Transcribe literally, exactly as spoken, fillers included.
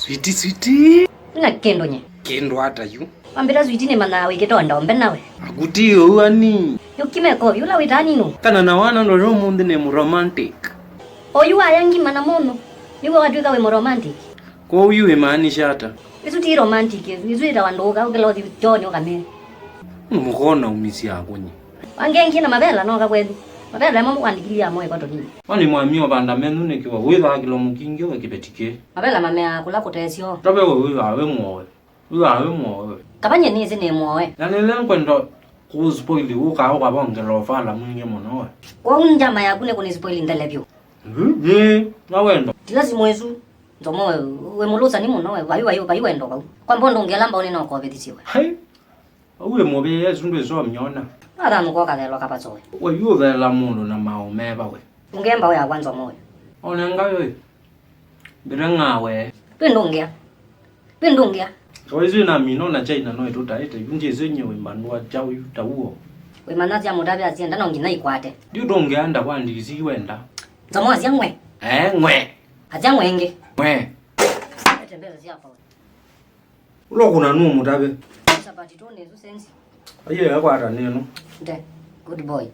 Switi, switi. Na kĩndũ nye. Kĩndũ ata yu? Wambĩta switi nĩ manyaa wĩkĩte o ndombe nawe. Akuti ũu ani. Yũkime kovi ũla wĩtaa nino. Kana na wana ndore ũmũnthĩ nĩ mũromantic. Oyu waya ngima na mũno. Nĩw'o watwĩka wĩ mũromantic. Kwoou yu ĩmaanisha ata? Isu ti romantic, isu ĩtawa ndũũka ũkĩla ũthi kyoonĩ ũkamee. Nĩ mũkona umisya akũnyi. Wangengie na mavela noka kwenyu. Mavela emo mũkwandikilia mo ĩkwa tũnini. Kwani mwamia ũvanda menyu nĩkĩ we wĩthaa kĩlomo kingĩ we kĩveti kĩĩ? Mavela mameaa kũla kũtesyo. Tave we wĩthaa wĩ mũoe. Wĩthaa wĩ mũoe we. Kavanye nĩsĩ nĩ mũoe. Na nĩle nkwenda kũspoili ũkaa ũkavongela ũfala mwingĩ mũno we. Kwoou njama yaku nĩ kũnispoili ndele vyũ. Ĩĩ, na wendo. Ti lasimu ĩsu. Nzomo we, wĩ mũlũsani mũno we, vai vai vai wendo vau. Kwa mbondo ngela mbao nĩnokovethisye we. Hai. Auye mũvĩe Yesu ndwĩsomyona. Nathanũka ũkathelwa kavasoe. We yu ũtheela mũndũ na maũũ meva we. Ũngemba ũya kwanza moyo. Onenga we. Mbĩre ng'aa we. Twĩ ndũngĩa. Twĩ ndũngĩa. Kawaizũ ĩna mino na China no ĩtũtaĩte yu ndyĩsĩ nye wĩmbanũa kyaũ yu ta uo. Wĩmanya sya mũtavya syenda no nginya ikwate. Ndiũtũngĩa nda kwa ndisi wenda. Nzomo asya ng'we. Ee ng'we. Asya ng'we ĩngĩ. Ng'we. Ete mbesa syakwa. Ũla ũkũna nũũ mũtave? Sapati tũnĩ ĩsu senzi. Aiye, ekwata neno. Nde, good boy.